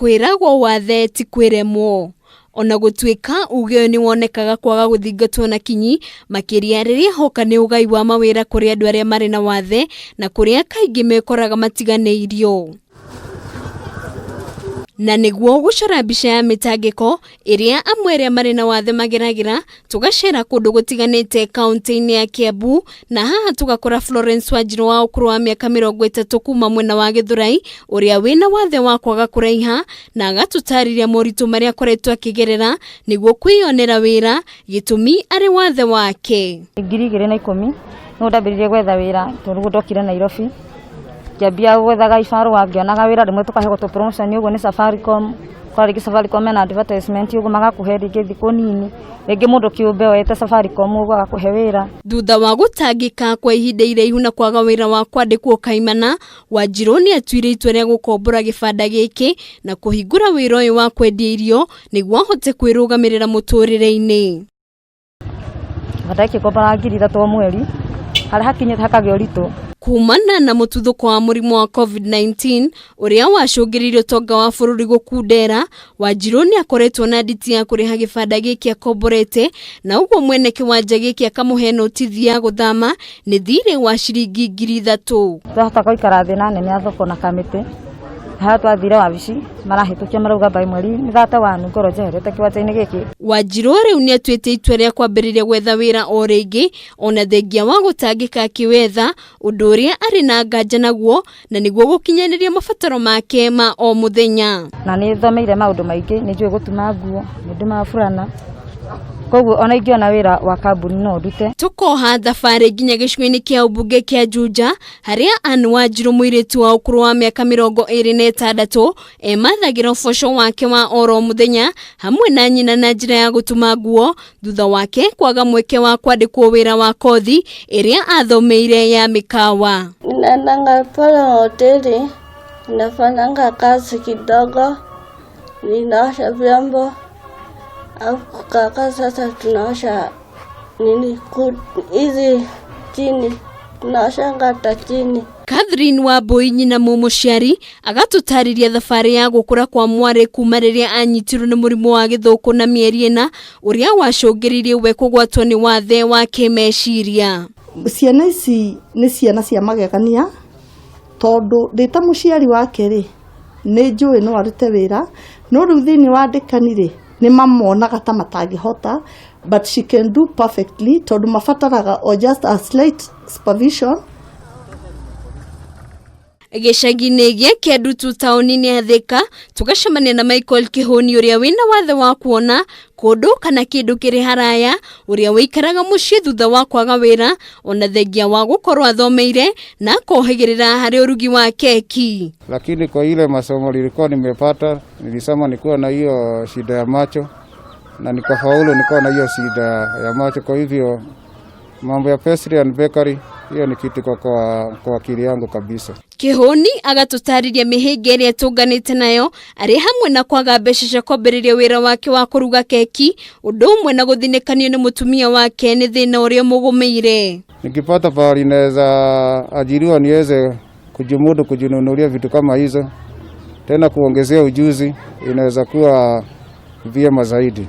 Kwĩragwo wathe ti kwĩremwo. Ona gũtuĩka uge ũyũ nĩ wonekaga kwaga gũthingatwo na kinyi, makĩria rĩrĩa hoka nĩ ũgai wa mawĩra kũrĩ andũ arĩa marĩ na wathe na kũrĩa kaingĩ mekoraga matiganĩirio. Na nĩguo gũcora mbica ya mĩtangĩko ĩrĩa amwe arĩa marĩ na wathe mageragĩra, tũgacera kũndũ gũtiganĩte kaũntĩ-inĩ ya Kiambu, na haha tũgakora Florence Wanjiru wa ũkũrũ wa mĩaka 30 kuma mwena wa Gĩthũrai, ũrĩa wĩna wathe wa kwaga kũraiha, na agatũtarĩria moritũ marĩa akoretwo akĩgerera nĩguo kwĩyonera wĩra, gĩtũmi arĩ wathe wake. 2010 nĩguo ndambĩrĩirie gwetha wĩra tondũ nĩguo ndokire Nairobi. Ngĩambia gwethaga ibarũa ngĩonaga wĩra rĩmwe tũkaheo tũ promotion ũguo nĩ Safaricom, ũkora rĩngĩ Safaricom mena advertisement ũguo magakũhe rĩngĩ thikũ nini, rĩngĩ mũndũ kĩũmbe oete Safaricom ũguo agakũhe wĩra. Thutha wa gũtangĩka kwa ihinda iraihu na kwaga wĩra wa kwandĩkwo kaimana, Wanjirũ nĩ atuire itua rĩa gũkombora gĩbanda gĩkĩ na kũhingũra wĩra ũyũ wa kwendia irio nĩguo ahote kwĩrũgamĩrĩra mũtũrĩre-inĩ. Kĩbanda gĩkĩ ngombaga 3000 o mweri, harĩa hakinyĩte hakagĩa ũritũ. Kumana na mũtuthũko wa mũrimũ wa COVID-19 ũrĩa wacũngĩrĩirie ũtonga wa bũrũri gũkundera, Wanjirũ nĩ akoretwo na nditi ya kũrĩha gĩbanda gĩkĩ akomborete, na ũguo mwene kĩwanja gĩkĩ akamũhe notithi ya gũthama nĩ thirĩ wa ciringi 3000. Twahota gũikara thĩ na anene a thoko na kamĩtĩ, harĩa twathire wabici marahĩtũkia marauga by mweri 31 ngorwo njeherete kĩwanja-inĩ gĩkĩ. Wanjirũ rĩu nĩ atuĩte itua rĩa kwambĩrĩria gwetha wĩra o rĩngĩ ona thengia wa gũtangĩka akĩwetha, ũndũ ũrĩa arĩ na nganja naguo na nĩguo gũkinyanĩria mabataro make ma o mũthenya. Na nĩ thomeire maũndũ maingĩ, nĩ njũĩ gũtuma nguo, nĩ ndumaga burana, koguo ona ingĩona wĩra wa kambuni no ndute. Tũkoha thabarĩ nginya gĩcigo-inĩ kĩa ũmbunge kĩa Juja harĩa Ann Wanjiru mũirĩtu wa ũkũrũ wa mĩaka 26 emathagĩra ũboco wake wa oro mũthenya hamwe na nyina na njĩra ya gũtuma nguo thutha wake kwaga mweke wa kwandĩkwo wĩra wa kothi ĩrĩa athomeire ya mĩkawa. Ninaendanga pale hoteli, ninafanyanga kazi kidogo, ninaosha vyombo, alafu kaka sasa tunaosha nini hizi chini, tunaoshanga hata chini. Catherine Wambui nyina mũmũciari agatũtarĩria thabarĩ ya gũkũra kwa mwarĩ kuma rĩrĩa anyitirwo nĩ mũrimũ wa gĩthũkũ na mĩeri 4 ũrĩa wacũngĩrĩirie we kũgwatwo nĩ wathe wa kĩmeciria. Ciana ici nĩ ciana cia magegania tondũ ndĩ ta mũciari wake rĩ, nĩ njũĩ no arute wĩra, no rĩu thĩinĩ wa andĩkani rĩ, nĩ mamonaga ta matangĩhota, but she can do perfectly tondũ mabataraga o just a slight supervision. Gĩcagi-inĩ gĩa Kĩandutu taũni-inĩ ya Thika tũgacemania na Michael Kĩhũni ũrĩa wĩna wathe wa kuona kũndũ kana kĩndũ kĩrĩ haraya, ũrĩa ũikaraga mũciĩ thutha wa kwaga wĩra ona thengia wa gũkorwo athomeire na akohĩgĩrĩra harĩ ũrugi wa keki. Lakini kwa ile masomo nilikuwa nimepata, nilisoma nikuwa na hiyo shida ya macho na nikafaulu nikuwa na hiyo shida ya macho. Kwa hivyo mambo ya pastry and bakery hiyo ni kitu kwa akili yangu kabisa. Kĩhũni agatũtarĩria mĩhĩnga ĩrĩa tũnganĩte nayo arĩ hamwe na kwaga mbeca cia kwambĩrĩria wĩra wake wa kũruga keki, ũndũ ũmwe na gũthinĩkanio nĩ mũtumia wake nĩ thĩna ũrĩa mũgũmĩire. Nikipata pahali naweza ajiriwa niweze kujimudu kujinunulia vitu kama hizo, tena kuongezea ujuzi inaweza kuwa vyema zaidi.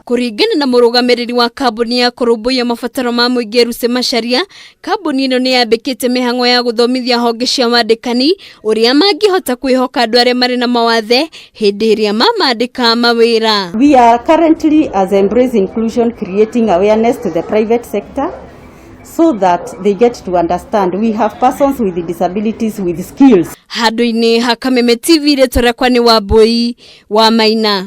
Kũringana na mũrũgamĩrĩri wa kambuni ya kũrũmbũiya mabataro ma mũingĩ Lucy Macharia, kambuni ĩno nĩ yambĩkĩte mĩhang'o ya gũthomithia honge cia wandĩkani ũrĩa mangĩhota kwĩhoka andũ arĩa marĩ na mawathe hĩndĩ ĩrĩa mamandĩka mawĩra. We are currently as Embrace Inclusion creating awareness to the private sector so that they get to understand we have persons with disabilities with skills. Handũ-inĩ ha Kameme TV rĩtwa rĩakwa nĩ Wambui wa Maina.